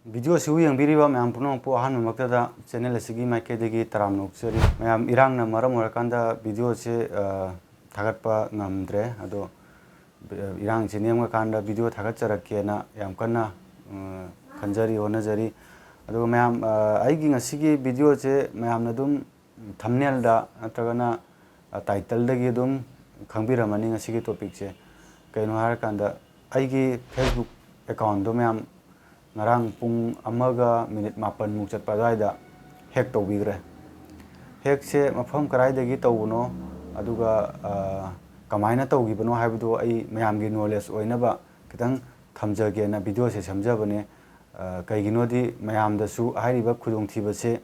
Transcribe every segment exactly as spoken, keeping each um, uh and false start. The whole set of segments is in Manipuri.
ꯚꯤꯗꯤꯑꯣꯁꯤꯕꯨ ꯌꯦꯡꯕꯤꯔꯤꯕ ꯃꯌꯥꯝ ꯄꯨꯝꯅꯃꯛꯄꯨ ꯑꯍꯥꯟꯕꯃꯛꯇꯗ ꯆꯦꯅꯦꯜ ꯑꯁꯤꯒꯤ ꯃꯥꯏꯀꯩꯗꯒꯤ ꯇꯔꯥꯝꯅ ꯑꯣꯛꯆꯔꯤ꯫ ꯃꯌꯥꯝ, ꯏꯔꯥꯡꯅ ꯃꯔꯝ ꯑꯣꯏꯔꯀꯥꯟꯗ ꯚꯤꯗꯤꯑꯣꯁꯦ, ꯑ, ꯊꯥꯒꯠꯄ ꯉꯝꯗ꯭ꯔꯦ꯫ ꯑꯗꯣ, ꯑ, ꯏꯔꯥꯡꯁꯤ ꯅꯦꯝꯃꯀꯥꯟꯗ ꯚꯤꯗꯤꯑꯣ ꯊꯥꯒꯠꯆꯔꯛꯀꯦꯅ ꯌꯥꯝ ꯀꯟꯅ, ꯑ, ꯈꯟꯖꯔꯤ, ꯍꯣꯠꯅꯖꯔꯤ꯫ ꯑꯗꯨꯒ ꯃꯌꯥꯝ, ꯑ, ꯑꯩꯒꯤ ꯉꯁꯤꯒꯤ ꯚꯤꯗꯤꯑꯣꯁꯦ ꯃꯌꯥꯝꯅ ꯑꯗꯨꯝ ꯊꯝꯅꯦꯜꯗ ꯅꯠꯇ꯭ꯔꯒꯅ, ꯑ, ꯇꯥꯏꯇꯜꯗꯒꯤ ꯑꯗꯨꯝ ꯈꯪꯕꯤꯔꯝꯃꯅꯤ ꯉꯁꯤꯒꯤ ꯇꯣꯄꯤꯛꯁꯦ꯫ ꯀꯩꯅꯣ ꯍꯥꯏꯔꯀꯥꯟꯗ, ꯑꯩꯒꯤ ꯐꯦꯁꯕꯨꯛ ꯑꯦꯀꯥꯎꯟꯗꯣ ꯃꯌꯥꯝ ꯉꯔꯥꯡ ꯄꯨꯡ ꯑꯃꯒ ꯃꯤꯅꯤꯠ ꯃꯥꯄꯟꯃꯨꯛ ꯆꯠꯄ ꯑꯗꯨꯋꯥꯏꯗ ꯍꯦꯛ ꯇꯧꯕꯤꯈ꯭ꯔꯦ꯫ ꯍꯦꯛꯁꯦ ꯃꯐꯝ ꯀꯗꯥꯏꯗꯒꯤ ꯇꯧꯕꯅꯣ, ꯑꯗꯨꯒ, ꯑ, ꯀꯃꯥꯏꯅ ꯇꯧꯈꯤꯕꯅꯣ ꯍꯥꯏꯕꯗꯣ ꯑꯩ ꯃꯌꯥꯝꯒꯤ ꯅꯣꯂꯦꯖ ꯑꯣꯏꯅꯕ ꯈꯤꯇꯪ ꯊꯝꯖꯒꯦꯅ ꯚꯤꯗꯤꯑꯣꯁꯦ ꯁꯦꯝꯖꯕꯅꯦ꯫ ꯑ, ꯀꯩꯒꯤꯅꯣꯗꯤ ꯃꯌꯥꯝꯗꯁꯨ ꯍꯥꯏꯔꯤꯕ ꯈꯨꯗꯣꯡꯊꯤꯕꯁꯦ,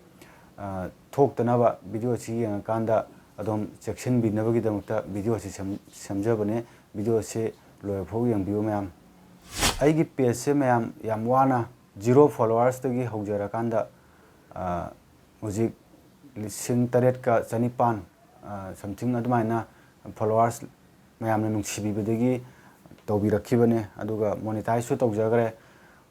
ꯑ, ꯊꯣꯛꯇꯅꯕ ꯚꯤꯗꯤꯑꯣꯁꯤ ꯌꯦꯡꯉꯀꯥꯟꯗ ꯑꯗꯨꯝ ꯆꯦꯛꯁꯤꯟꯕꯤꯅꯕꯒꯤꯗꯃꯛꯇ ꯚꯤꯗꯤꯑꯣꯁꯤ ꯁꯦꯝ-, ꯁꯦꯝꯖꯕꯅꯦ꯫ ꯚꯤꯗꯤꯑꯣꯁꯤ ꯂꯣꯏꯕ ꯐꯥꯎ ꯌꯦꯡꯕꯤꯌꯨ ꯃꯌꯥꯝ꯫ ꯑꯩꯒꯤ ꯄꯦꯖꯁꯦ ꯃꯌꯥꯝ ꯌꯥꯝ ꯋꯥꯅ ꯖꯤꯔꯣ ꯐꯣꯂꯣꯋꯔꯁꯇꯒꯤ ꯍꯧꯖꯔꯀꯥꯟꯗ, ꯑ, ꯍꯧꯖꯤꯛ ꯂꯤꯁꯤꯡ ꯇꯔꯦꯠꯀ ꯆꯅꯤꯄꯥꯟ, ꯑ, ꯁꯝꯊꯤꯡ ꯑꯗꯨꯃꯥꯏꯅ ꯐꯣꯂꯣꯋꯔꯁ ꯃꯌꯥꯝꯅ ꯅꯨꯡꯁꯤꯕꯤꯕꯗꯒꯤ ꯇꯧꯕꯤꯔꯛꯈꯤꯕꯅꯦ꯫ ꯑꯗꯨꯒ ꯃꯣꯅꯤꯇꯥꯏꯖꯁꯨ ꯇꯧꯖꯈ꯭ꯔꯦ꯫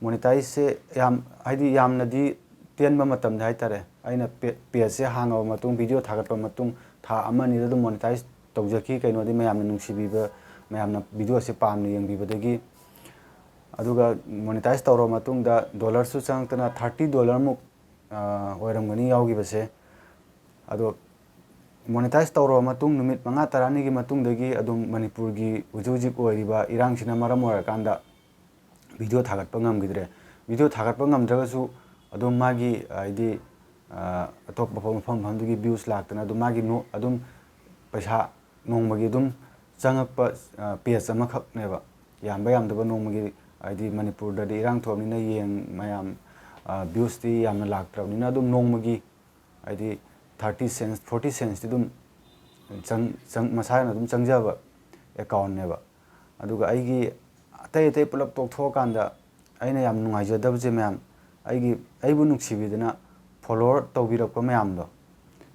ꯃꯣꯅꯤꯇꯥꯏꯖꯁꯦ ꯌꯥꯝ, ꯍꯥꯏꯗꯤ ꯌꯥꯝꯅꯗꯤ ꯇꯦꯟꯕ ꯃꯇꯝꯗ ꯍꯥꯏꯇꯥꯔꯦ, ꯑꯩꯅ ꯄꯦ-, ꯄꯦꯖꯁꯦ ꯍꯥꯡꯉꯕ ꯃꯇꯨꯡ, ꯚꯤꯗꯤꯑꯣ ꯊꯥꯒꯠꯄ ꯃꯇꯨꯡ ꯊꯥ ꯑꯃ ꯑꯅꯤꯗ ꯑꯗꯨꯝ ꯃꯣꯅꯤꯇꯥꯏꯖ ꯇꯧꯖꯈꯤ꯫ ꯀꯩꯅꯣꯗꯤ ꯃꯌꯥꯝꯅ ꯅꯨꯡꯁꯤꯕꯤꯕ, ꯃꯌꯥꯝꯅ ꯚꯤꯗꯤꯑꯣꯁꯦ ꯄꯥꯝꯅ ꯌꯦꯡꯕꯤꯕꯗꯒꯤ꯫ ꯑꯗꯨꯒ ꯃꯣꯅꯤꯇꯥꯏꯖ ꯇꯧꯔꯕ ꯃꯇꯨꯡꯗ ꯗꯣꯂꯔꯁꯨ ꯆꯪꯉꯛꯇꯅ ꯊꯥꯔꯇꯤ ꯗꯣꯂꯔꯃꯨꯛ, ꯑ, ꯑꯣꯏꯔꯝꯒꯅꯤ ꯌꯥꯎꯈꯤꯕꯁꯦ꯫ ꯑꯗꯣ ꯃꯣꯅꯤꯇꯥꯏꯖ ꯇꯧꯔꯕ ꯃꯇꯨꯡ ꯅꯨꯃꯤꯠ ꯃꯉꯥ ꯇꯔꯥꯅꯤꯒꯤ ꯃꯇꯨꯡꯗꯒꯤ ꯑꯗꯨꯝ ꯃꯅꯤꯄꯨꯔꯒꯤ ꯍꯧꯖꯤꯛ ꯍꯧꯖꯤꯛ ꯑꯣꯏꯔꯤꯕ ꯏꯔꯥꯡꯁꯤꯅ ꯃꯔꯝ ꯑꯣꯏꯔꯀꯥꯟꯗ ꯚꯤꯗꯤꯑꯣ ꯊꯥꯒꯠꯄ ꯉꯝꯈꯤꯗ꯭ꯔꯦ꯫ ꯚꯤꯗꯤꯑꯣ ꯊꯥꯒꯠꯄ ꯉꯝꯗ꯭ꯔꯒꯁꯨ ꯑꯗꯨꯝ ꯃꯥꯒꯤ, ꯍꯥꯏꯗꯤ, ꯑ, ꯑꯇꯣꯞꯄ ꯃꯐꯝ ꯃꯐꯝꯗꯨꯒꯤ ꯚ꯭ꯌꯨꯁ ꯂꯥꯛꯇꯅ ꯑꯗꯨꯝ ꯃꯥꯒꯤ ꯅꯣ-, ꯑꯗꯨꯝ ꯄꯩꯁꯥ ꯅꯣꯡꯃꯒꯤ ꯑꯗꯨꯝ ꯆꯪꯉꯛꯄ, ꯑ, ꯄꯦꯖ ꯑꯃꯈꯛꯅꯦꯕ꯫ ꯌꯥꯝꯕ ꯌꯥꯝꯗꯕ ꯅꯣꯡꯃꯒꯤ, ꯍꯥꯏꯗꯤ ꯃꯅꯤꯄꯨꯔꯗꯗꯤ ꯏꯔꯥꯡ ꯊꯣꯛꯑꯕꯅꯤꯅ ꯌꯦꯡ ꯃꯌꯥꯝ, ꯑ, ꯚ꯭ꯌꯨꯁꯇꯤ ꯌꯥꯝꯅ ꯂꯥꯛꯇ꯭ꯔꯕꯅꯤꯅ ꯑꯗꯨꯝ ꯅꯣꯡꯃꯒꯤ ꯍꯥꯏꯗꯤ ꯊꯥꯔꯇꯤ ꯁꯦꯟꯁ, ꯐꯣꯔꯇꯤ ꯁꯦꯟꯁꯇꯤ ꯑꯗꯨꯝ ꯆꯪ-, ꯆꯪ-, ꯃꯁꯥꯅ ꯑꯗꯨꯝ ꯆꯪꯖꯕ ꯑꯦꯀꯥꯎꯟꯅꯦꯕ꯫ ꯑꯗꯨꯒ ꯑꯩꯒꯤ ꯑꯇꯩ ꯑꯇꯩ ꯄꯨꯂꯞ ꯇꯣꯛꯊꯣꯛꯑꯀꯥꯟꯗ ꯑꯩꯅ ꯌꯥꯝ ꯅꯨꯡꯉꯥꯏꯖꯗꯕꯁꯦ ꯃꯌꯥꯝ, ꯑꯩꯒꯤ, ꯑꯩꯕꯨ ꯅꯨꯡꯁꯤꯕꯤꯗꯅ ꯐꯣꯂꯣꯋꯔ ꯇꯧꯕꯤꯔꯛꯄ ꯃꯌꯥꯝꯗꯣ,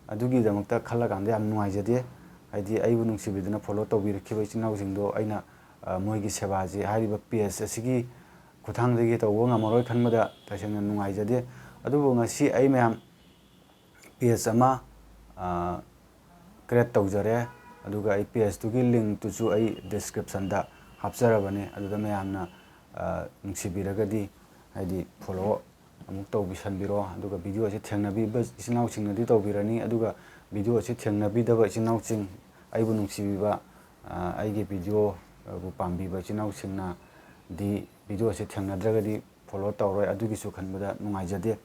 ꯑꯗꯨꯒꯤꯗꯃꯛꯇ ꯈꯜꯂꯀꯥꯟꯗ ꯌꯥꯝ ꯅꯨꯡꯉꯥꯏꯖꯗꯦ꯫ ꯍꯥꯏꯗꯤ ꯑꯩꯕꯨ ꯅꯨꯡꯁꯤꯕꯤꯗꯅ ꯐꯣꯂꯣ ꯇꯧꯕꯤꯔꯛꯈꯤꯕ ꯏꯆꯤꯟ ꯏꯅꯥꯎꯁꯤꯡꯗꯣ ꯑꯩꯅ, ꯑ, ꯃꯣꯏꯒꯤ ꯁꯦꯕꯥꯁꯤ, ꯍꯥꯏꯔꯤꯕ ꯄꯦꯖ ꯑꯁꯤꯒꯤ ꯈꯨꯠꯊꯥꯡꯗꯒꯤ ꯇꯧꯕ ꯉꯝꯃꯔꯣꯏ ꯈꯟꯕꯗ ꯇꯁꯦꯡꯅ ꯅꯨꯡꯉꯥꯏꯖꯗꯦ꯫ ꯑꯗꯨꯕꯨ ꯉꯁꯤ ꯑꯩ ꯃꯌꯥꯝ page ꯑꯃ create ꯇꯧꯖꯔꯦ꯫ ꯑꯗꯨꯒ ꯑꯩ pageꯇꯨꯒꯤ linkꯇꯨꯁꯨ ꯑꯩ descriptionꯗ ꯍꯥꯞꯆꯔꯕꯅꯦ꯫ ꯑꯗꯨꯗ ꯃꯌꯥꯝꯅ ꯅꯨꯡꯁꯤꯕꯤꯔꯒꯗꯤ ꯍꯥꯏꯗꯤ follow ꯑꯃꯨꯛ ꯇꯧꯕꯤꯁꯟꯕꯤꯔꯣ꯫ ꯑꯗꯨꯒ video ꯑꯁꯤ ꯊꯦꯡꯅꯕꯤꯕ ꯏꯆꯤꯟ ꯏꯅꯥꯎꯁꯤꯡꯅꯗꯤ ꯇꯧꯕꯤꯔꯅꯤ꯫ ꯑꯗꯨꯒ video ꯑꯁꯤ ꯊꯦꯡꯅꯕꯤꯗꯕ ꯏꯆꯤꯟ ꯏꯅꯥꯎꯁꯤꯡ, ꯑꯩꯕꯨ ꯅꯨꯡꯁꯤꯕꯤꯕ, ꯑꯩꯒꯤ videoꯕꯨ ꯄꯥꯝꯕꯤꯕ ꯏꯆꯤꯟ ꯏꯅꯥꯎꯁꯤꯡꯅꯗꯤ video ꯑꯁꯤ ꯊꯦꯡꯅꯗ꯭ꯔꯒꯗꯤ follow ꯇꯧꯔꯣꯏ꯫ ꯑꯗꯨꯒꯤꯁꯨ ꯈꯟꯕꯗ ꯅꯨꯡꯉꯥꯏꯖꯗꯦ꯫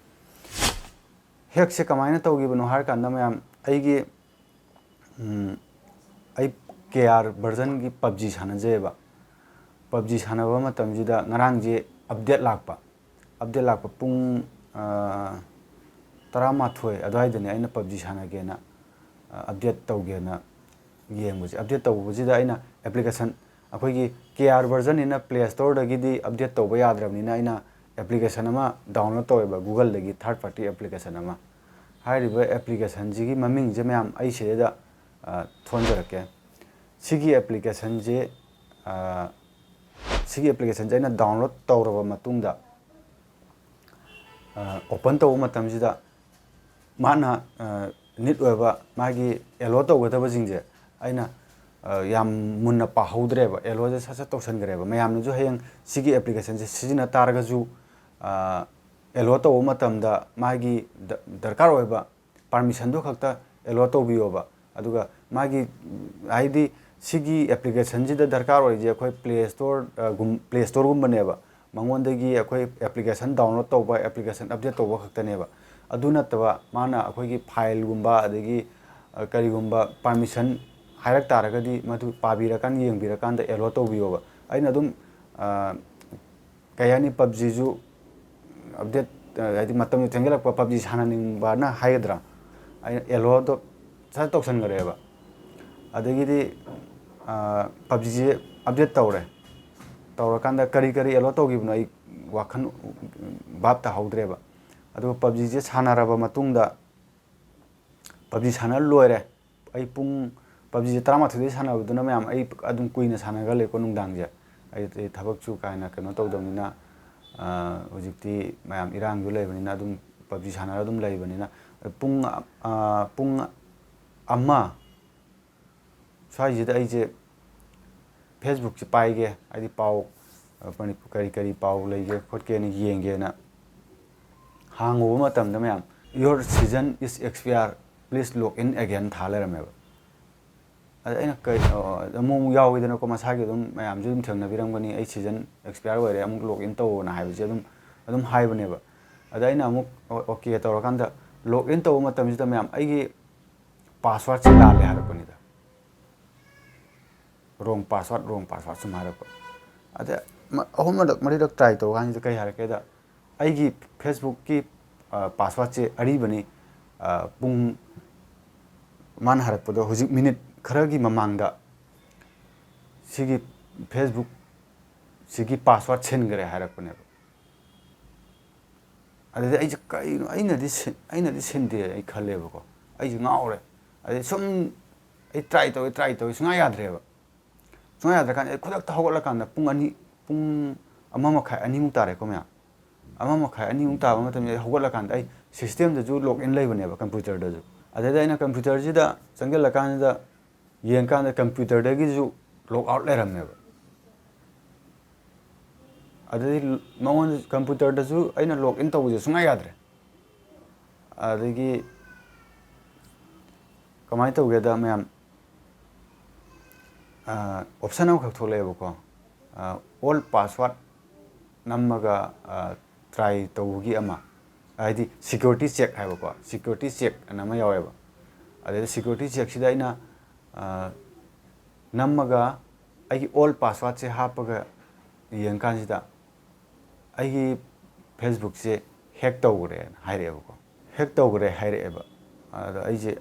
Hackꯁꯦ ꯀꯃꯥꯏꯅ ꯇꯧꯈꯤꯕꯅꯣ ꯍꯥꯏꯔꯀꯥꯟꯗ ꯃꯌꯥꯝ, ꯑꯩꯒꯤ, ꯎꯝ, ꯑꯩ KR versionꯒꯤ PUBG ꯁꯥꯟꯅꯖꯩꯑꯕ꯫ PUBG ꯁꯥꯟꯅꯕ ꯃꯇꯝꯁꯤꯗ ꯉꯔꯥꯡꯁꯦ update ꯂꯥꯛꯄ꯫ Update ꯂꯥꯛꯄ ꯄꯨꯡ, ꯑ, ꯇꯔꯥꯃꯥꯊꯣꯏ ꯑꯗꯨꯋꯥꯏꯗꯅꯦ ꯑꯩꯅ PUBG ꯁꯥꯟꯅꯒꯦꯅ, ꯑ, update ꯇꯧꯒꯦꯅ ꯌꯦꯡꯕꯁꯦ꯫ Update ꯇꯧꯕꯁꯤꯗ ꯑꯩꯅ application, ꯑꯩꯈꯣꯏꯒꯤ KR versionꯅꯤꯅ Play Storeꯗꯒꯤꯗꯤ update ꯇꯧꯕ ꯌꯥꯗ꯭ꯔꯕꯅꯤꯅ ꯑꯩꯅ application ꯑꯃ download ꯇꯧꯋꯦꯕ, Googleꯗꯒꯤ third party application ꯑꯃ꯫ ꯍꯥꯏꯔꯤꯕ applicationꯁꯤꯒꯤ ꯃꯃꯤꯡꯁꯦ ꯃꯌꯥꯝ ꯑꯩ ꯁꯤꯗꯩꯗ, ꯑ, ꯊꯣꯟꯖꯔꯛꯀꯦ꯫ ꯁꯤꯒꯤ applicationꯁꯦ, ꯑ, ꯁꯤꯒꯤ applicationꯁꯦ ꯑꯩꯅ download ꯇꯧꯔꯕ ꯃꯇꯨꯡꯗ, ꯑ, open ꯇꯧꯕ ꯃꯇꯝꯁꯤꯗ ꯃꯥꯅ, ꯑ, need ꯑꯣꯏꯕ ꯃꯥꯒꯤ allow ꯇꯧꯒꯗꯕꯁꯤꯡꯁꯦ ꯑꯩꯅ, ꯑ, ꯌꯥꯝ ꯃꯨꯟꯅ ꯄꯥꯍꯧꯗ꯭ꯔꯦꯕ, allowꯁꯦ ꯁꯠ ꯁꯠ ꯇꯧꯁꯟꯈ꯭ꯔꯦꯕ꯫ ꯃꯌꯥꯝꯅꯁꯨ ꯍꯌꯦꯡ ꯁꯤꯒꯤ applicationꯁꯦ ꯁꯤꯖꯤꯟꯅ ꯇꯥꯔꯒꯁꯨ, ꯑ, allow ꯇꯧꯕ ꯃꯇꯝꯗ ꯃꯥꯒꯤ ꯗ-, ꯗꯔꯀꯥꯔ ꯑꯣꯏꯕ permissionꯗꯨ ꯈꯛꯇ allow ꯇꯧꯕꯤꯌꯣꯕ꯫ ꯑꯗꯨꯒ ꯃꯥꯒꯤ, ꯍꯥꯏꯗꯤ ꯁꯤꯒꯤ applicationꯁꯤꯗ ꯗꯔꯀꯥꯔ ꯑꯣꯏꯔꯤꯁꯦ ꯑꯩꯈꯣꯏ Play Store, ꯑ, ꯒꯨꯝ-, Play Storeꯒꯨꯝꯕꯅꯦꯕ꯫ ꯃꯉꯣꯟꯗꯒꯤ ꯑꯩꯈꯣꯏ application download ꯇꯧꯕ, application update ꯇꯧꯕ ꯈꯛꯇꯅꯦꯕ꯫ ꯑꯗꯨ ꯅꯠꯇꯕ ꯃꯥꯅ ꯑꯩꯈꯣꯏꯒꯤ fileꯒꯨꯝꯕ ꯑꯗꯒꯤ, ꯑ, ꯀꯔꯤꯒꯨꯝꯕ permission ꯍꯥꯏꯔꯛ ꯇꯥꯔꯒꯗꯤ ꯃꯗꯨ ꯄꯥꯕꯤꯔꯀꯥꯟꯗ, ꯌꯦꯡꯕꯤꯔꯀꯥꯟꯗ allow ꯇꯧꯕꯤꯌꯣꯕ꯫ ꯑꯩꯅ ꯑꯗꯨꯝ, ꯑ, ꯀꯩ ꯍꯥꯏꯅꯤ, PUBGꯁꯨ update, ꯑ, ꯍꯥꯏꯗꯤ ꯃꯇꯝꯗꯣ ꯊꯦꯡꯖꯤꯜꯂꯛꯄ, PUBG ꯁꯥꯟꯅꯅꯤꯡꯕꯅ ꯍꯥꯏꯒꯗ꯭ꯔꯥ, ꯑꯩꯅ allowꯗꯣ ꯁꯠ ꯇꯧꯁꯟꯈ꯭ꯔꯦꯕ꯫ ꯑꯗꯒꯤꯗꯤ, ꯑ, PUBGꯁꯦ update ꯇꯧꯔꯦ꯫ ꯇꯧꯔꯀꯥꯟꯗ ꯀꯔꯤ ꯀꯔꯤ allow ꯇꯧꯈꯤꯕꯅꯣ ꯑꯩ ꯋꯥꯈꯜ ꯚꯥꯞ ꯇꯥꯍꯧꯗ꯭ꯔꯦꯕ꯫ ꯑꯗꯨꯒ PUBGꯁꯦ ꯁꯥꯟꯅꯔꯕ ꯃꯇꯨꯡꯗ, PUBG ꯁꯥꯟꯅ ꯂꯣꯏꯔꯦ꯫ ꯑꯩ ꯄꯨꯡ, PUBGꯁꯦ ꯇꯔꯥꯃꯥꯊꯣꯏꯗꯩ ꯁꯥꯟꯅꯕꯗꯨꯅ ꯃꯌꯥꯝ, ꯑꯩ ꯑꯗꯨꯝ ꯀꯨꯏꯅ ꯁꯥꯟꯅꯒꯜꯂꯦꯀꯣ ꯅꯨꯡꯗꯥꯡꯁꯦ꯫ ꯑꯩ, ꯑꯩ ꯊꯕꯛꯁꯨ ꯀꯥ ꯍꯦꯟꯅ ꯀꯩꯅꯣ ꯇꯧꯗꯕꯅꯤꯅ, ꯍꯧꯖꯤꯛꯇꯤ ꯃꯌꯥꯝ ꯏꯔꯥꯡꯁꯨ ꯂꯩꯕꯅꯤꯅ ꯑꯗꯨꯝ ꯄꯞꯖꯤ ꯁꯥꯟꯅꯔ ꯑꯗꯨꯝ ꯂꯩꯕꯅꯤꯅ, ꯄꯨꯡ ꯄꯨꯡ ꯑꯃ ꯁ꯭ꯋꯥꯏꯁꯤꯗ ꯑꯩꯁꯦ ꯐꯦꯁꯕꯨꯛꯁꯦ ꯄꯥꯏꯒꯦ, ꯍꯥꯏꯗꯤ ꯄꯥꯎ ꯀꯔꯤ ꯀꯔꯤ ꯄꯥꯎ ꯂꯩꯒꯦ ꯈꯣꯠꯀꯦꯅ ꯌꯦꯡꯒꯦꯅ ꯍꯥꯡꯉꯨꯕ ꯃꯇꯝꯗ, ꯃꯌꯥꯝ "Your season is expire, please log in again" ꯊꯥ ꯂꯩꯔꯝꯃꯦꯕ꯫ ꯑꯗ ꯑꯩꯅ ꯀꯩ ꯑꯃꯨꯛ ꯑꯃꯨꯛ ꯌꯥꯎꯋꯤꯗꯅꯀꯣ, ꯃꯁꯥꯒꯤ ꯑꯗꯨꯝ ꯃꯌꯥꯝꯁꯨ ꯑꯗꯨꯝ ꯊꯦꯡꯅꯕꯤꯔꯝꯒꯅꯤ, "ꯑꯩ ꯁꯤꯖꯟ ꯑꯦꯛꯁꯄꯤꯌꯥꯔ ꯑꯣꯏꯔꯦ, ꯑꯃꯨꯛ ꯂꯣꯒ ꯏꯟ ꯇꯧꯋꯣꯅ" ꯍꯥꯏꯕꯁꯦ ꯑꯗꯨꯝ ꯑꯗꯨꯝ ꯍꯥꯏꯕꯅꯦꯕ꯫ ꯑꯗ ꯑꯩꯅ ꯑꯃꯨꯛ ꯑꯣꯀꯦ ꯇꯧꯔꯀꯥꯟꯗ, ꯂꯣꯒ ꯏꯟ ꯇꯧꯕ ꯃꯇꯝꯁꯤꯗ ꯃꯌꯥꯝ ꯑꯩꯒꯤ ꯄꯥꯁꯋꯥꯔꯗꯁꯦ ꯂꯥꯜꯂꯦ ꯍꯥꯏꯔꯛꯄꯅꯤꯗ꯫ "Wrong password, wrong password" ꯁꯨꯝ ꯍꯥꯏꯔꯛꯄ꯫ ꯑꯗ ꯑꯍꯨꯝꯂꯛ ꯃꯔꯤꯔꯛ ꯇ꯭ꯔꯥꯏ ꯇꯧꯔꯀꯥꯟꯁꯤꯗ ꯀꯩ ꯍꯥꯏꯔꯛꯀꯦꯗ, ꯑꯩꯒꯤ ꯐꯦꯁꯕꯨꯛꯀꯤ ꯄꯥꯁꯋꯥꯔꯗꯁꯦ ꯑꯔꯤꯕꯅꯤ꯫ ꯄꯨꯡ ꯃꯥꯅ ꯍꯥꯏꯔꯛꯄꯗꯣ, ꯍꯧꯖꯤꯛ ꯃꯤꯅꯤꯠ ꯈꯔꯒꯤ ꯃꯃꯥꯡꯗ ꯁꯤꯒꯤ ꯐꯦꯁꯕꯨꯛ ꯁꯤꯒꯤ ꯄꯥꯁꯋꯥꯔꯗ ꯁꯤꯟꯈ꯭ꯔꯦ ꯍꯥꯏꯔꯛꯄꯅꯦꯕ꯫ ꯑꯗꯨꯗꯤ ꯑꯩꯁꯦ ꯀꯩꯅꯣ, ꯑꯩꯅꯗꯤ ꯑꯩꯅꯗꯤ ꯁꯤꯟꯗꯦ ꯑꯩ ꯈꯜꯂꯦꯕꯀꯣ꯫ ꯑꯩꯁꯦ ꯉꯥꯎꯔꯦ꯫ ꯑꯗꯩ ꯁꯨꯝ ꯑꯩ ꯇ꯭ꯔꯥꯏ ꯇꯧꯋꯦ, ꯇ꯭ꯔꯥꯏ ꯇꯧꯋꯦ, ꯁꯨꯡꯌꯥ ꯌꯥꯗ꯭ꯔꯦꯕ꯫ ꯁꯨꯡꯌꯥ ꯌꯥꯗ꯭ꯔꯀꯥꯟꯗ ꯑꯩ ꯈꯨꯗꯛꯇ ꯍꯧꯒꯠꯂꯀꯥꯟꯗ ꯄꯨꯡ ꯑꯅꯤ, ꯄꯨꯡ ꯑꯃ ꯃꯈꯥꯏ, ꯑꯅꯤꯃꯨꯛ ꯇꯥꯔꯦꯀꯣ ꯃꯌꯥꯝ꯫ ꯑꯃ ꯃꯈꯥꯏ, ꯑꯅꯤꯃꯨꯛ ꯇꯥꯕ ꯃꯇꯝꯗ ꯑꯩ ꯍꯧꯒꯠꯂꯀꯥꯟꯗ, ꯑꯩ ꯁꯤꯁꯇꯦꯝꯗꯁꯨ ꯂꯣꯒ ꯏꯟ ꯂꯩꯕꯅꯦꯕ ꯀꯝꯄ꯭ꯌꯨꯇꯔꯗꯁꯨ꯫ ꯑꯗꯩꯗ ꯑꯩꯅ ꯀꯝꯄ꯭ꯌꯨꯇꯔꯁꯤꯗ ꯆꯪꯁꯤꯜꯂꯀꯥꯟꯁꯤꯗ ꯌꯦꯡꯀꯥꯟꯗ ꯀꯝꯄ꯭ꯌꯨꯇꯔꯗꯒꯤꯁꯨ ꯂꯣꯒ ꯑꯥꯎꯠ ꯂꯩꯔꯝꯃꯦꯕ꯫ ꯑꯗꯩꯗꯤ ꯃꯉꯣꯟꯗ, ꯀꯝꯄ꯭ꯌꯨꯇꯔꯗꯁꯨ ꯑꯩꯅ ꯂꯣꯒ ꯏꯟ ꯇꯧꯕꯁꯦ ꯁꯨꯡꯌꯥ ꯌꯥꯗ꯭ꯔꯦ꯫ ꯑꯗꯒꯤ ꯀꯃꯥꯏꯅ ꯇꯧꯒꯦꯗ ꯃꯌꯥꯝ, ꯑꯣꯞꯁꯟ ꯑꯃꯈꯛ ꯊꯣꯛꯂꯛꯑꯦꯕꯀꯣ꯫ "Old password" ꯅꯝꯃꯒ ꯇ꯭ꯔꯥꯏ ꯇꯧꯕꯒꯤ ꯑꯃ, ꯍꯥꯏꯗꯤ ꯁꯤꯀ꯭ꯌꯨꯔꯤꯇꯤ ꯆꯦꯛ ꯍꯥꯏꯕꯀꯣ, ꯁꯤꯀ꯭ꯌꯨꯔꯤꯇꯤ ꯆꯦꯛ ꯑꯅ ꯑꯃ ꯌꯥꯎꯋꯦꯕ꯫ ꯑꯗꯩꯗ ꯁꯤꯀ꯭ꯌꯨꯔꯤꯇꯤ ꯆꯦꯛꯁꯤꯗ ꯑꯩꯅ ꯅꯝꯃꯒ ꯑꯩꯒꯤ ꯑꯣꯜ ꯄꯥꯁꯋꯥꯔꯗꯁꯦ ꯍꯥꯞꯄꯒ ꯌꯦꯡꯀꯥꯟꯁꯤꯗ ꯑꯩꯒꯤ ꯐꯦꯁꯕꯨꯛꯁꯦ ꯍꯦꯛ ꯇꯧꯈ꯭ꯔꯦꯅ ꯍꯥꯏꯔꯛꯑꯦꯕꯀꯣ꯫ ꯍꯦꯛ ꯇꯧꯈ꯭ꯔꯦ ꯍꯥꯏꯔꯛꯑꯦꯕ꯫ ꯑꯗ ꯑꯩꯁꯦ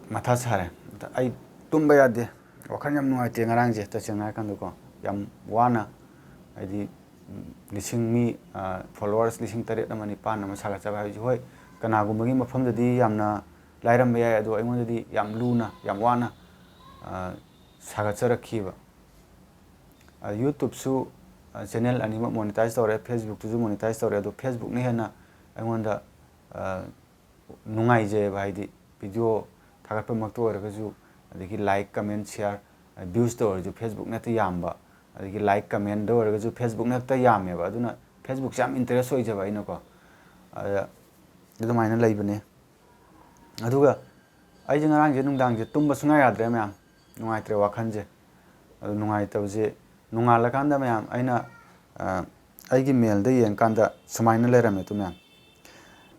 ꯃꯊꯥ ꯁꯥꯔꯦ꯫ ꯑꯩ ꯇꯨꯝꯕ ꯌꯥꯗꯦ, ꯋꯥꯈꯜ ꯌꯥꯝ ꯅꯨꯡꯉꯥꯏꯇꯦ ꯉꯔꯥꯡꯁꯦ, ꯇꯁꯦꯡꯅ ꯍꯥꯏꯔꯀꯥꯟꯗꯀꯣ꯫ ꯌꯥꯝ ꯋꯥꯅ, ꯍꯥꯏꯗꯤ, ꯂꯤꯁꯤꯡ ꯃꯤ, ꯐꯣꯂꯣꯋꯔꯁ ꯂꯤꯁꯤꯡ ꯇꯔꯦꯠ ꯑꯃ ꯅꯤꯄꯥꯟ ꯑꯃ ꯁꯥꯒꯠꯆꯕ ꯍꯥꯏꯕꯁꯤ, ꯍꯣꯏ, ꯀꯅꯥꯒꯨꯝꯕꯒꯤ ꯃꯐꯝꯗꯗꯤ ꯌꯥꯝꯅ ꯂꯥꯏꯔꯝꯕ ꯌꯥꯏ, ꯑꯗꯣ ꯑꯩꯉꯣꯟꯗꯗꯤ ꯌꯥꯝ ꯂꯨꯅ, ꯌꯥꯝ ꯋꯥꯅ ꯁꯥꯒꯠꯆꯔꯛꯈꯤꯕ꯫ ꯌꯨꯇꯨꯞꯁꯨ ꯆꯦꯅꯦꯜ ꯑꯅꯤꯃꯛ ꯃꯣꯅꯤꯇꯥꯏꯁ ꯇꯧꯔꯦ, ꯐꯦꯁꯕꯨꯛꯇꯨꯁꯨ ꯃꯣꯅꯤꯇꯥꯏꯁ ꯇꯧꯔꯦ, ꯑꯗꯣ ꯐꯦꯁꯕꯨꯛꯅ ꯍꯦꯟꯅ ꯑꯩꯉꯣꯟꯗ ꯅꯨꯡꯉꯥꯏꯖꯩꯑꯕ꯫ ꯍꯥꯏꯗꯤ ꯚꯤꯗꯤꯑꯣ ꯊꯥꯒꯠꯄꯃꯛꯇ ꯑꯣꯏꯔꯒꯁꯨ, ꯑꯗꯒꯤ ꯂꯥꯏꯛ, ꯀꯃꯦꯟ, ꯁꯤꯌꯥꯔ, ꯚ꯭ꯌꯨꯁꯇ ꯑꯣꯏꯔꯁꯨ ꯐꯦꯁꯕꯨꯛꯅ ꯍꯦꯛꯇ ꯌꯥꯝꯕ, ꯑꯗꯒꯤ ꯂꯥꯏꯛ, ꯀꯃꯦꯟꯗ ꯑꯣꯏꯔꯒꯁꯨ ꯐꯦꯁꯕꯨꯛꯅ ꯍꯦꯛꯇ ꯌꯥꯝꯃꯦꯕ꯫ ꯑꯗꯨꯅ ꯐꯦꯁꯕꯨꯛꯁꯦ ꯌꯥꯝ ꯏꯟꯇꯔꯦꯁ ꯑꯣꯏꯖꯕ ꯑꯩꯅꯀꯣ꯫ ꯑꯗ ꯑꯗꯨꯃꯥꯏꯅ ꯂꯩꯕꯅꯦ꯫ ꯑꯗꯨꯒ ꯑꯩꯁꯦ ꯉꯔꯥꯡꯁꯦ ꯅꯨꯡꯗꯥꯡꯁꯦ ꯇꯨꯝꯕ ꯁꯨꯡꯌꯥ ꯌꯥꯗ꯭ꯔꯦ ꯃꯌꯥꯝ, ꯅꯨꯡꯉꯥꯏꯇ꯭ꯔꯦ ꯋꯥꯈꯜꯁꯦ꯫ ꯑꯗꯨ ꯅꯨꯡꯉꯥꯏꯇꯕꯁꯦ, ꯅꯣꯡꯉꯥꯜꯂꯀꯥꯟꯗ ꯃꯌꯥꯝ ꯑꯩꯅ ꯑ, ꯑꯩꯒꯤ ꯃꯦꯜꯗ ꯌꯦꯡꯀꯥꯟꯗ ꯁꯨꯃꯥꯏꯅ ꯂꯩꯔꯝꯃꯦ ꯇꯨ ꯃꯌꯥꯝ,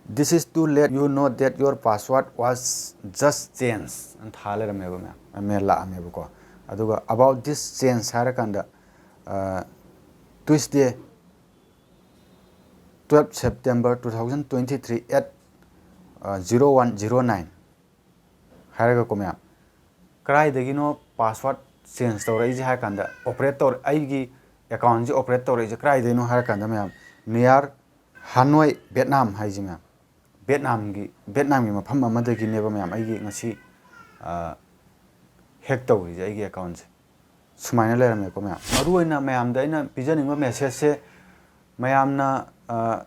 "This is to let you know that your password was just changed" ꯑꯅ ꯊꯥ ꯂꯩꯔꯝꯃꯦꯕ ꯃꯌꯥꯝ, ꯃꯦꯜ ꯂꯥꯛꯑꯝꯃꯦꯕꯀꯣ꯫ ꯑꯗꯨꯒ "About this change" ꯍꯥꯏꯔꯀꯥꯟꯗ, ꯑ, "Tuesday, twelve September two thousand twenty-three at zero one zero nine" ꯍꯥꯏꯔꯒꯀꯣ ꯃꯌꯥꯝ, ꯀꯗꯥꯏꯗꯒꯤꯅꯣ ꯄꯥꯁꯋꯥꯔꯗ ꯆꯦꯟꯖ ꯇꯧꯔꯛꯏꯁꯦ ꯍꯥꯏꯔ ꯀꯥꯟꯗ, ꯑꯣꯄꯔꯦꯠ ꯇꯧꯔ-, ꯑꯩꯒꯤ ꯑꯦꯀꯥꯎꯟꯁꯦ ꯑꯣꯄꯔꯦꯠ ꯇꯧꯔꯛꯏꯁꯦ ꯀꯗꯥꯏꯗꯩꯅꯣ ꯍꯥꯏꯔ ꯀꯥꯟꯗ ꯃꯌꯥꯝ, near Hanoi, Vietnam ꯍꯥꯏꯁꯦ ꯃꯌꯥꯝ, ꯚꯦꯠꯅꯥꯝꯒꯤ, ꯚꯦꯠꯅꯥꯝꯒꯤ ꯃꯐꯝ ꯑꯃꯗꯒꯤꯅꯦꯕ ꯃꯌꯥꯝ ꯑꯩꯒꯤ ꯉꯁꯤ, ꯑ, ꯍꯦꯛ ꯇꯧꯔꯤꯁꯦ ꯑꯩꯒꯤ ꯑꯦꯀꯥꯎꯟꯁꯦ꯫ ꯁꯨꯃꯥꯏꯅ ꯂꯩꯔꯝꯃꯦꯀꯣ ꯃꯌꯥꯝ꯫ ꯃꯔꯨꯑꯣꯏꯅ ꯃꯌꯥꯝꯗ ꯑꯩꯅ ꯄꯤꯖꯅꯤꯡꯕ ꯃꯦꯁꯦꯖꯁꯦ, ꯃꯌꯥꯝꯅ, ꯑ,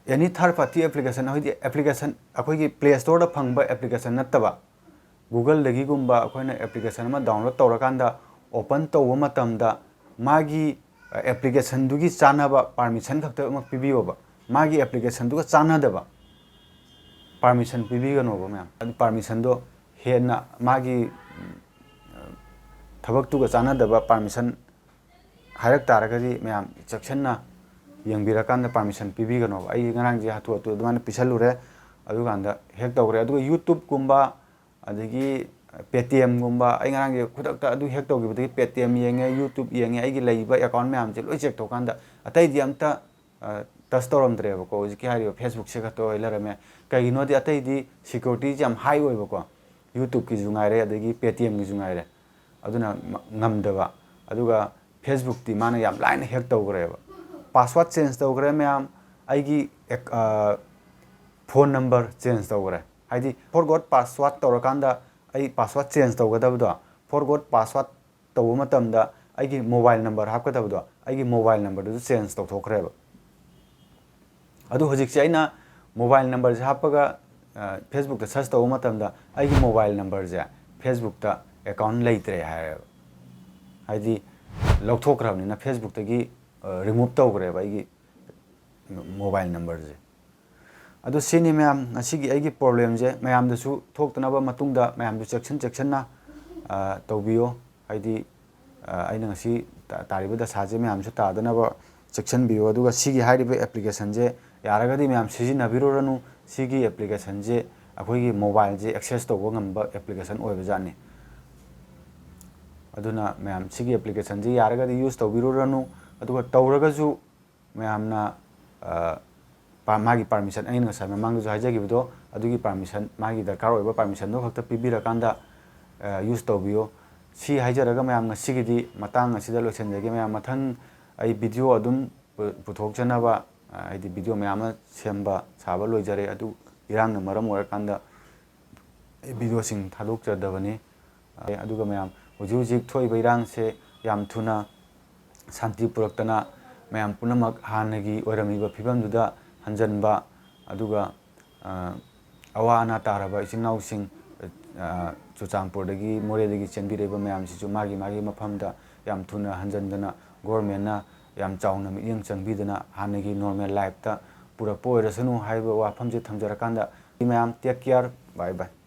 any third party application, ꯍꯧꯖꯤꯛꯇꯤ ꯑꯦꯄ꯭ꯂꯤꯀꯦꯁꯟ, ꯑꯩꯈꯣꯏꯒꯤ ꯄ꯭ꯂꯦ ꯁ꯭ꯇꯣꯔꯗ ꯐꯪꯕ ꯑꯦꯄ꯭ꯂꯤꯀꯦꯁꯟ ꯅꯠꯇꯕ, ꯒꯨꯒꯜꯗꯒꯤꯒꯨꯝꯕ ꯑꯩꯈꯣꯏꯅ ꯑꯦꯄ꯭ꯂꯤꯀꯦꯁꯟ ꯑꯃ ꯗꯥꯎꯟꯂꯣꯗ ꯇꯧꯔꯀꯥꯟꯗ ꯑꯣꯄꯟ ꯇꯧꯕ ꯃꯇꯝꯗ ꯃꯥꯒꯤ, ꯑ, ꯑꯦꯄ꯭ꯂꯤꯀꯦꯁꯟꯗꯨꯒꯤ ꯆꯥꯟꯅꯕ ꯄꯥꯔꯃꯤꯁꯟ ꯈꯛꯇꯃꯛ ꯄꯤꯕꯤꯌꯣꯕ꯫ ꯃꯥꯒꯤ ꯑꯦꯄ꯭ꯂꯤꯀꯦꯁꯟꯗꯨꯒ ꯆꯥꯟꯅꯗꯕ ꯄꯥꯔꯃꯤꯁꯟ ꯄꯤꯕꯤꯒꯅꯣꯕ ꯃꯌꯥꯝ꯫ ꯑꯗꯨ ꯄꯥꯔꯃꯤꯁꯟꯗꯣ ꯍꯦꯟꯅ ꯃꯥꯒꯤ, ꯎꯝ, ꯊꯕꯛꯇꯨꯒ ꯆꯥꯟꯅꯗꯕ ꯄꯥꯔꯃꯤꯁꯟ ꯍꯥꯏꯔꯛ ꯇꯥꯔꯒꯗꯤ ꯃꯌꯥꯝ ꯆꯦꯛꯁꯤꯟꯅ ꯌꯦꯡꯕꯤꯔꯀꯥꯟꯗ ꯄꯥꯔꯃꯤꯁꯟ ꯄꯤꯕꯤꯒꯅꯣꯕ꯫ ꯑꯩ ꯉꯔꯥꯡꯁꯦ ꯍꯥꯊꯨ ꯍꯥꯊꯨ ꯑꯗꯨꯃꯥꯏꯅ ꯄꯤꯁꯜꯂꯨꯔꯦ, ꯑꯗꯨꯀꯥꯟꯗ ꯍꯦꯛ ꯇꯧꯈ꯭ꯔꯦ꯫ ꯑꯗꯨꯒ ꯌꯨꯇ꯭ꯌꯨꯕꯀꯨꯝꯕ, ꯑꯗꯒꯤ ꯄꯦ ꯇꯤ ꯑꯦꯝꯒꯨꯝꯕ, ꯑꯩ ꯉꯔꯥꯡꯁꯦ ꯈꯨꯗꯛꯇ ꯑꯗꯨ ꯍꯦꯛ ꯇꯧꯈꯤꯕꯗꯒꯤ ꯄꯦ ꯇꯤ ꯑꯦꯝ ꯌꯦꯡꯉꯦ, ꯌꯨꯇ꯭ꯌꯨꯕ ꯌꯦꯡꯉꯦ, ꯑꯩꯒꯤ ꯂꯩꯔꯤꯕ ꯑꯦꯀꯥꯎꯟ ꯃꯌꯥꯝꯁꯦ ꯂꯣꯏ ꯆꯦꯛ ꯇꯧꯀꯥꯟꯗ ꯑꯇꯩꯗꯤ ꯑꯝꯇ, ꯑ, ꯇꯆ ꯇꯧꯔꯝꯗ꯭ꯔꯦꯕꯀꯣ꯫ ꯍꯧꯖꯤꯛꯀꯤ ꯍꯥꯏꯔꯤꯕ ꯐꯦꯁꯕꯨꯛꯁꯦ ꯈꯛꯇ ꯑꯣꯏ ꯂꯩꯔꯝꯃꯦ꯫ ꯀꯩꯒꯤꯅꯣꯗꯤ ꯑꯇꯩꯗꯤ ꯁꯦꯀ꯭ꯌꯨꯔꯤꯇꯤꯁꯦ ꯌꯥꯝ ꯍꯥꯏ ꯑꯣꯏꯕꯀꯣ, ꯌꯨꯇ꯭ꯌꯨꯕꯀꯤꯁꯨ ꯉꯥꯏꯔꯦ, ꯑꯗꯒꯤ ꯄꯦ ꯇꯤ ꯑꯦꯝꯒꯤꯁꯨ ꯉꯥꯏꯔꯦ꯫ ꯑꯗꯨꯅ ꯃ-, ꯉꯝꯗꯕ꯫ ꯑꯗꯨꯒ ꯐꯦꯁꯕꯨꯛꯇꯤ ꯃꯥꯅ ꯌꯥꯝ ꯂꯥꯏꯅ ꯍꯦꯛ ꯇꯧꯈ꯭ꯔꯦꯕ꯫ ꯄꯥꯁꯋꯥꯔꯗ ꯆꯦꯟꯖ ꯇꯧꯈ꯭ꯔꯦ ꯃꯌꯥꯝ, ꯑꯩꯒꯤ ꯑꯦꯛ-, ꯑ, ꯐꯣꯟ ꯅꯝꯕꯔ ꯆꯦꯟꯖ ꯇꯧꯈ꯭ꯔꯦ꯫ ꯍꯥꯏꯗꯤ forgot password ꯇꯧꯔꯀꯥꯟꯗ ꯑꯩ ꯄꯥꯁꯋꯥꯔꯗ ꯆꯦꯟꯖ ꯇꯧꯒꯗꯕꯗꯣ, forgot password ꯇꯧꯕ ꯃꯇꯝꯗ ꯑꯩꯒꯤ ꯃꯣꯕꯥꯏꯜ ꯅꯝꯕꯔ ꯍꯥꯞꯀꯗꯕꯗꯣ, ꯑꯩꯒꯤ ꯃꯣꯕꯥꯏꯜ ꯅꯝꯕꯔꯗꯨꯁꯨ ꯆꯦꯟꯖ ꯇꯧꯊꯣꯛꯈ꯭ꯔꯦꯕ꯫ ꯑꯗꯨ ꯍꯧꯖꯤꯛꯁꯦ ꯑꯩꯅ ꯃꯣꯕꯥꯏꯜ ꯅꯝꯕꯔꯁꯦ ꯍꯥꯞꯄꯒ ꯐꯦꯁꯕꯨꯛꯇ ꯁꯔꯁ ꯇꯧꯕ ꯃꯇꯝꯗ ꯑꯩꯒꯤ ꯃꯣꯕꯥꯏꯜ ꯅꯝꯕꯔꯁꯦ ꯐꯦꯁꯕꯨꯛꯇ ꯑꯦꯀꯥꯎꯟ ꯂꯩꯇ꯭ꯔꯦ ꯍꯥꯏꯔꯦꯕ꯫ ꯍꯥꯏꯗꯤ ꯂꯧꯊꯣꯛꯈ꯭ꯔꯕꯅꯤꯅ ꯐꯦꯁꯕꯨꯛꯇꯒꯤ ꯔꯤꯃꯨꯚ ꯇꯧꯈ꯭ꯔꯦꯕ ꯑꯩꯒꯤ ꯃꯣꯕꯥꯏꯜ ꯅꯝꯕꯔꯁꯦ꯫ ꯑꯗꯣ ꯁꯤꯅꯤ ꯃꯌꯥꯝ ꯉꯁꯤꯒꯤ ꯑꯩꯒꯤ ꯄ꯭ꯔꯣꯕ꯭ꯂꯦꯝꯁꯦ꯫ ꯃꯌꯥꯝꯗꯁꯨ ꯊꯣꯛꯇꯅꯕ ꯃꯇꯨꯡꯗ ꯃꯌꯥꯝꯁꯨ ꯆꯦꯛꯁꯤꯟ ꯆꯦꯛꯁꯤꯟꯅ ꯇꯧꯕꯤꯌꯣ꯫ ꯍꯥꯏꯗꯤ ꯑꯩꯅ ꯉꯁꯤ ꯇꯥꯔꯤꯕ ꯗꯁꯥꯁꯦ ꯃꯌꯥꯝꯁꯨ ꯇꯥꯗꯅꯕ ꯆꯦꯛꯁꯤꯟꯕꯤꯌꯨ꯫ ꯑꯗꯨꯒ ꯁꯤꯒꯤ ꯍꯥꯏꯔꯤꯕ ꯑꯦꯄ꯭ꯂꯤꯀꯦꯁꯟꯁꯦ ꯌꯥꯔꯒꯗꯤ ꯃꯌꯥꯝ ꯁꯤꯖꯤꯟꯅꯕꯤꯔꯨꯔꯅꯨ꯫ ꯁꯤꯒꯤ ꯑꯦꯄ꯭ꯂꯤꯀꯦꯁꯟꯁꯦ ꯑꯩꯈꯣꯏꯒꯤ ꯃꯣꯕꯥꯏꯜꯁꯦ ꯑꯦꯛꯁꯦꯁ ꯇꯧꯕ ꯉꯝꯕ ꯑꯦꯄ꯭ꯂꯤꯀꯦꯁꯟ ꯑꯣꯏꯕꯖꯥꯠꯅꯤ꯫ ꯑꯗꯨꯅ ꯃꯌꯥꯝ ꯁꯤꯒꯤ ꯑꯦꯄ꯭ꯂꯤꯀꯦꯁꯟꯁꯦ ꯌꯥꯔꯒꯗꯤ ꯌꯨꯁ ꯇꯧꯕꯤꯔꯨꯔꯅꯨ꯫ ꯑꯗꯨꯒ ꯇꯧꯔꯒꯁꯨ ꯃꯌꯥꯝꯅ ꯃꯥꯒꯤ ꯄꯥꯔꯃꯤꯁꯟ, ꯑꯩꯅ ꯉꯁꯥꯏ ꯃꯃꯥꯡꯗꯁꯨ ꯍꯥꯏꯖꯈꯤꯕꯗꯣ, ꯑꯗꯨꯒꯤ ꯄꯥꯔꯃꯤꯁꯟ, ꯃꯥꯒꯤ ꯗꯔꯀꯥꯔ ꯑꯣꯏꯕ ꯄꯥꯔꯃꯤꯁꯟꯗꯣ ꯈꯛꯇ ꯄꯤꯕꯤꯔꯀꯥꯟꯗ ꯌꯨꯁ ꯇꯧꯕꯤꯌꯨ꯫ ꯁꯤ ꯍꯥꯏꯖꯔꯒ ꯃꯌꯥꯝ ꯉꯁꯤꯒꯤꯗꯤ ꯃꯇꯥꯡ ꯑꯁꯤꯗ ꯂꯣꯏꯁꯤꯟꯖꯒꯦ꯫ ꯃꯌꯥꯝ ꯃꯊꯪ ꯑꯩ ꯚꯤꯗꯤꯑꯣ ꯑꯗꯨꯝ ꯄꯨꯊꯣꯛꯆꯅꯕ, ꯍꯥꯏꯗꯤ ꯚꯤꯗꯤꯑꯣ ꯃꯌꯥꯝ ꯑꯃ ꯁꯦꯝꯕ ꯁꯥꯕ ꯂꯣꯏꯖꯔꯦ꯫ ꯑꯗꯨ ꯏꯔꯥꯡꯅ ꯃꯔꯝ ꯑꯣꯏꯔꯀꯥꯟꯗ ꯑꯩ ꯚꯤꯗꯤꯑꯣꯁꯤꯡ ꯊꯥꯗꯣꯛꯆꯗꯕꯅꯤ꯫ ꯑꯗꯨꯒ ꯃꯌꯥꯝ ꯍꯧꯖꯤꯛ ꯍꯧꯖꯤꯛ ꯊꯣꯛꯏꯕ ꯏꯔꯥꯡꯁꯦ ꯌꯥꯝ ꯊꯨꯅ ꯁꯥꯟꯇꯤ ꯄꯨꯔꯛꯇꯅ ꯃꯌꯥꯝ ꯄꯨꯝꯅꯃꯛ ꯍꯥꯟꯅꯒꯤ ꯑꯣꯏꯔꯝꯃꯤꯕ ꯐꯤꯕꯝꯗꯨꯗ ꯍꯟꯖꯟꯕ, ꯑꯗꯨꯒ ꯑꯋꯥ ꯑꯅꯥ ꯇꯥꯔꯕ ꯏꯆꯤꯟ ꯏꯅꯥꯎꯁꯤꯡ, ꯆꯨꯔꯆꯥꯟꯄꯨꯔꯗꯒꯤ, ꯃꯣꯔꯦꯗꯒꯤ ꯆꯦꯟꯕꯤꯔꯛꯏꯕ ꯃꯌꯥꯝꯁꯤꯁꯨ ꯃꯥꯒꯤ ꯃꯥꯒꯤ ꯃꯐꯝꯗ ꯌꯥꯝ ꯊꯨꯅ ꯍꯟꯖꯟꯗꯅ ꯒꯣꯔꯃꯦꯟꯅ ꯌꯥꯝ ꯆꯥꯎꯅ ꯃꯤꯠꯌꯦꯡ ꯆꯪꯕꯤꯗꯅ ꯍꯥꯟꯅꯒꯤ ꯅꯣꯔꯃꯦꯜ ꯂꯥꯏꯐꯇ ꯄꯨꯔꯛꯄ ꯑꯣꯏꯔꯁꯅꯨ ꯍꯥꯏꯕ ꯋꯥꯐꯝꯁꯦ ꯊꯝꯖꯔꯀꯥꯟꯗ, ꯃꯌꯥꯝ take care, bye bye꯫